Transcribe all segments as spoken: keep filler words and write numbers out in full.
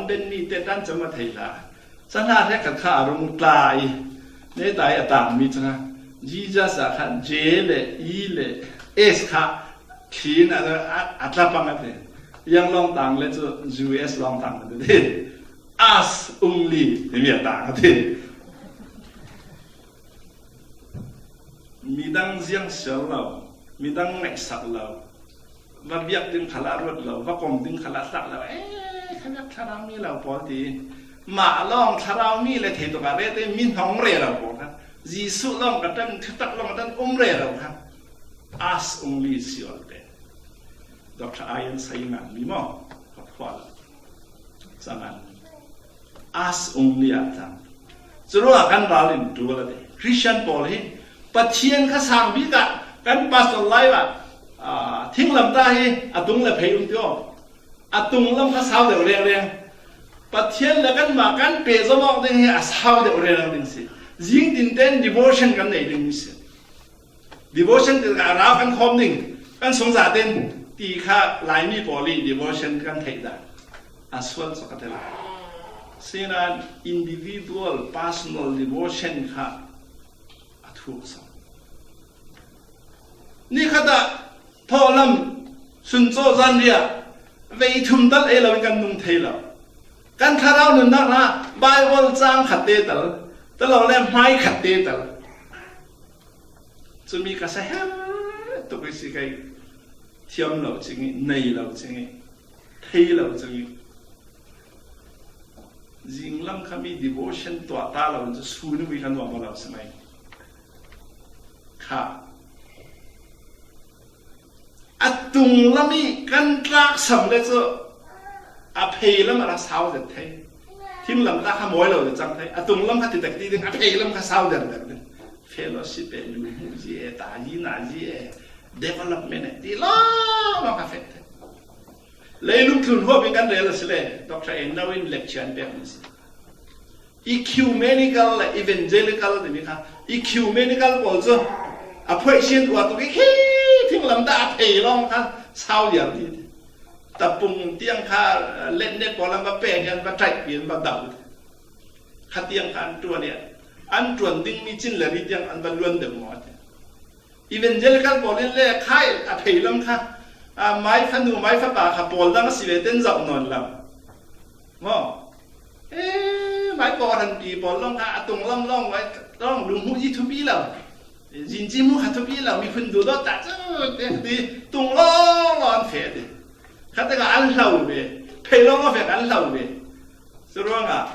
Den mi te tan chama thei la. Sana he khat kha a rung tlai. Ne tai a tang mi changa. Jesus a khan J le E le S kha thin a, a, a tla pang a te. Yang long tang le chu U S long tang a te. Us only. Ni mi a tang a te. Midang ziang sial lo, midang ngaihsak lo, va biak ding khala ruat lo, va kom ding khala tlak lo, eh, khanak thlarau mi lo pawl ti. Mah long thlarau mi le thei tuk a re te min hong re lo pawl kha. Jesuh long ka tan, thutak long ka tan um re lo kha. Us only sial te. Doctor Ian Saying an mi maw, ka phual. Sangan. Us only a tang. Churu a kan ral in dual a te. Christian pawl hi Pathian kha sang bik a kan pastor lai a, a, thinglam ta hi a tung le phei um tio. A tung lam kha sau deuh reng reng. Pathian le kan ma kan pe zo mawk ding hi a sau deuh reng reng ding si. Zing tin ten devotion kan nei ding si. Devotion te a rau kan khawm ding, kan sungzah ten ti kha Laimi pawl i devotion kan theih dan a sual chawk a tel. Sinan individual, personal devotion kha a thuk a sawm. Ni khat ah thawhlam sun cawh zan ria vei thum tal ei lo in kan nung thei lo. Kan thlarau nunnak hna Bible cang khat te tal, talo le hmai khat te tal. Cumi ka sa her tuk i si kei. Thiam lo cing i, nei lo cing i, thei lo cing i. Zinglam khami devotion tuah ta lo in cu sun i vui ka nuam lo si mai. Kha. A tunglam i kan tlaksam le cu a pheilam a ra sau zet thei. Thinglam ta kha mawi lo zet cang thei. A tunglam kha titek ti ding, a pheilam kha sau der der ding. Fellowship e, lu hmuh zi e, ta zi na zi e, development e, ti lawng lawng kha fek thei. Leilung tlun huap in kan rel a si le, Doctor Enno in lecture an pek mi si. Ecumenical le evangelical timi kha, ecumenical pawl cu a phoih sin uar tuk i khi thinglam dah a phei lawng kha sau liar ti. Tapung tiang kha, uh, letnet pawl an va pek i an va ṭaih pi an va dau. Kha tiang kha an ṭuan i an ṭuan dingmi cin le ri tiang an va luan deuh maw ti. Evangelical pawl in le khai a pheilam kha, a, mai fanu, mai fapa kha pawl dang a si ve ten zoh nawn lo. Maw? E, mai pawl han pi pawl long kha a tunglam long, mai long lu hmuh i thupi lo. Zin ci hmuh kha thupi lo, mi hun duh dawt ta cu te ti tung long long an feh ti. Kha te kha an hlo ve. Phei long long feh kha an hlo ve. Curuangah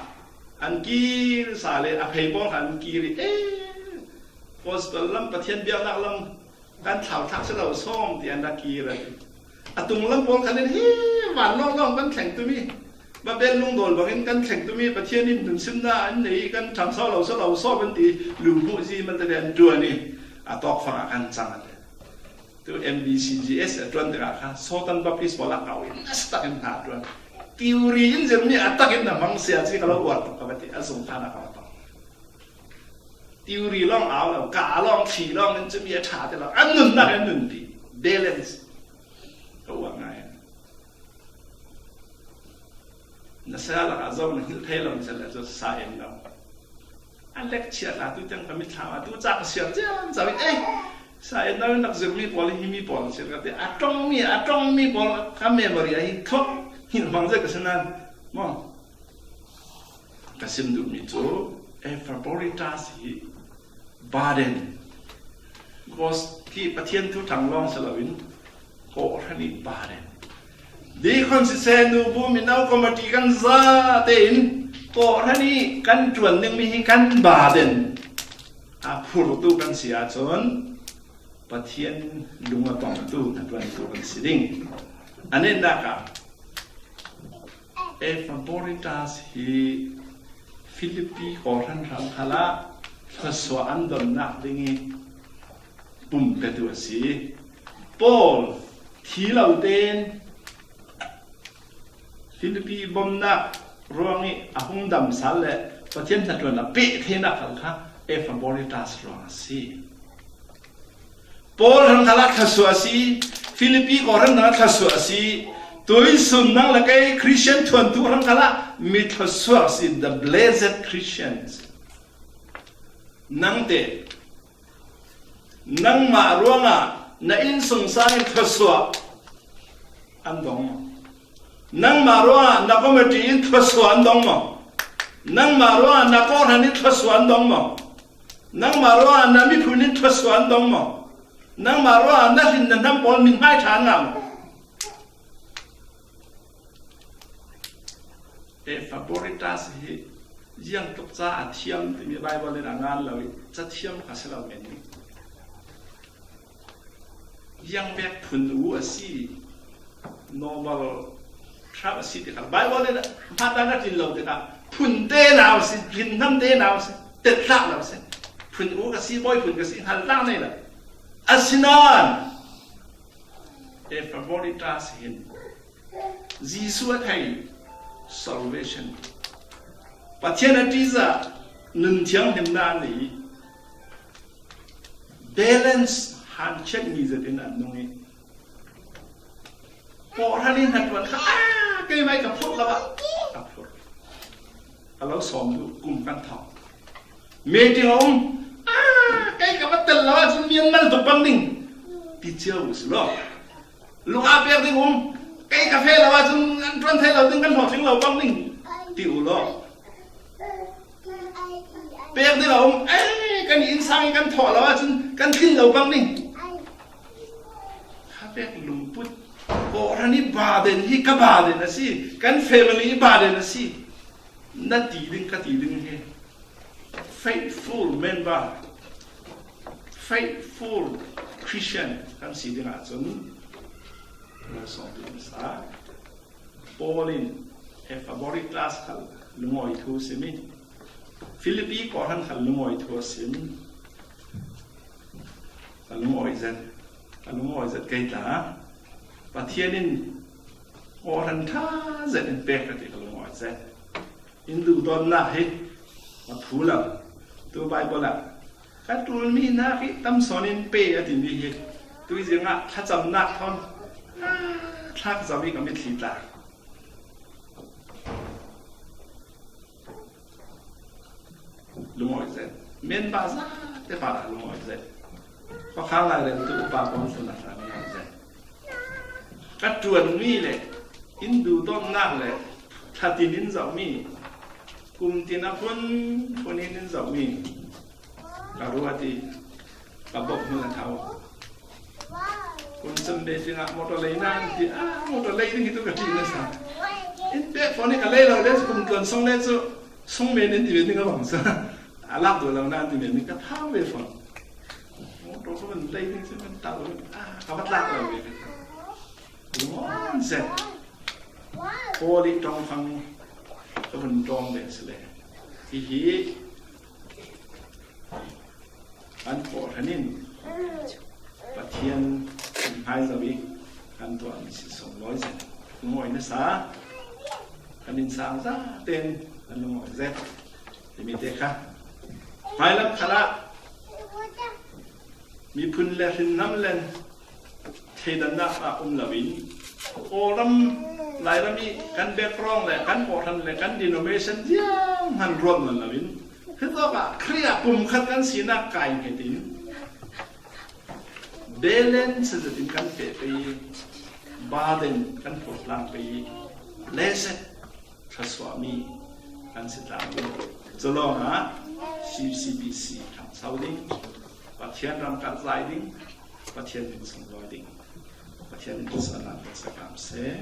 an kir sa le a phei pawl kha an kir i, e, gospel lam, Pathian biaknak lam kan thlau thlak si lo sawm ti an rak kir a ti. A tunglam pawl khan in hi van lawng lawng kan thleng tumi, Babel lungdawl bangin kan thleng tumi, Pathian in nun simna an nei i kan ṭhang sau lo, sau lo sawm an ti, lu hmuh zi man te an ṭuan i a tawkfang ah kan cang a ti. Tu M B C G S a ṭuan tikah kha Southern Baptist pawl a kau in nasa takin hna a ṭuan. Theory in zirmi a takin na hmang sia ci ka lo uar tuk ka va ti, a zung khan a ka va tong. Theory lawng au lo, ka lawng, thli lawng in cumi a ṭha te lo, an nunnak in nun ti, balance. Ka uar ngai. Na saya lakah zo na hngilh thei lo, na saya cu sa en lo. A lecture hla tu tiang ka mitthlam ah tu ca ka siar ciamco i, eh, sa en lo in rak zirmi pawl hi mi pawl a si ka ti. A ṭongmi, a ṭongmi pawl ka memory ah hi thawk hngilh hmang zet ka si nan. Maw? Ka sim duhmi cu Epaphroditus hi burden. Gos khi Pathian thu ṭhang lawng si loin kawhhran i burden. Deacon siseh, nu bu mino committee kan za tein kawhhran i kan ṭuan dingmi hi kan burden. A phurtu kan si ahcun Pathian lung a tongtu hnaṭuantu kan si ding. A netnak ah Epaphroditus hi Filipi kawhhran hrang khalah thluasuah an donnak ding i pumpetu a si. Paul thi lo tein Filipi bomnak ruang i a hung dam sal le Pathian hnaṭuan a peh theinak khal kha Epaphroditus ruang a si. Paul hrang khalah thluasuah a si, Filipi kawhhran hrang thluasuah a si, Tuisun nang le kei Christian thuantu hrang khalah mi thluasuak si, the blessed Christians. Nangte, nangmah ruangah na innsungsang in thluasuak an dong maw? Nangmah ruangah na committee in thluasuak an dong maw? Nangmah ruangah na kawhhran in thluasuak an dong maw? Nangmah ruangah na miphun in thluasuak an dong maw? Nangmah ruangah na hrin na hnam pawl min hmaitha an ngah maw? Epaphroditus hi ziangtluk ca a thiam timi Bible in a ngan lo i, ca thiam kha si lo men hi. Ziang bek phun u a si, normal truck a si tikah Bible in hmatdan a tlin lo tikah phun te nau a si, hrin hnam te nau a si, tetlak lo a si. Phun u ka si, bawi phun ka si, hngal tlak nei lo. Asinain Epaphroditus hin Jesuh a thei, salvation, Pathian a ṭihzah, nun thianghlimna a nei, balance hanciat mi zetin an nung i, kawhhran in hnaṭuan kha, a, keimah ka phurh lo ah, ka phurh. A lo sawm duh kum kan thawk. Meeting a um, a, kei ka va tel lo ahcun mi an mal tuk bang ding ti cio u si law. Lung a pek ding um, kei ka feh lo ahcun an ṭuan thei lo ding, kan hlawhtling lo bang ding ti u law. Pek ding a um, ei, kan innsang i kan thawh lo ahcun kan tlin lo bang ding. Kha pek lungput. Kawhhran i burden hi ka burden a si, kan family i burden a si. Na ti ding, ka ti ding hi. Faithful member, faithful Christian kan si ding ahcun, lo sawm ding sa. Paul in Epaphroditus khal lungawi thu a sim i, Philippi kawhhran khal lungawi thu a sim. Ka lungawi zet, ka lungawi zet kei ta. Pathian in kawhhran ṭha zet in pek ka ti, ka lungawi zet. In duhdawtnak hi a phu lo. Tu Bible ah ka ṭulmi hna hi tam sawn in pe a timi hi, tui zingah thlacamnak thawn, ah, thlak zam i ka mitthli tlak. Lungawi zet. Member zate parah lungawi zet. Khuakhang lai rel tu upa kong tlun ah lungawi zet. Ka ṭuanmi le in duhdawtnak le thlatin in zohmi, kumtin a phunphun in in zohmi, ka ruat i ka bawmh hmun a tho. Kum cem ve dingah motor lei nan ti, ah, motor lei ding hi tu ka ti nasa. In pek phone i ka lei lo le, kum tuan song le cu song men in ti ve ding a bang sa. A lak duh lo nan ti men in ka thau ve phone. Motor ka van lei ding cu kan tau, ah, ka va tlak lo ve. Lungawn zet. Paul i ṭong fang ka van ṭawng ve si le. Hihi kan kawhhran in Pathian hmai zo i kan tuahmi si sunglawi zet. Lungawi nasa, kan innsang zaten kan lungawi zet. Timi te kha hmailam khalah miphun le hrinhnam le thleidannak ah um loin, Kawlram, Lairam i kan background le kan kawhhran le kan denomination zianghman ruat nawn loin, hitawk ah Khrih ah pumkhat kan sinak kai ngetin, balance zetin kan feh pei i, burden kan phurh tlang pei i, blessed, thluasuahmi kan si tlang ding. Cu lawngah C C B C thangcho ding, Pathian ram karhzai ding, Pathian min sunglawi ding. Pathian in thluasuahnak kan sakam seh.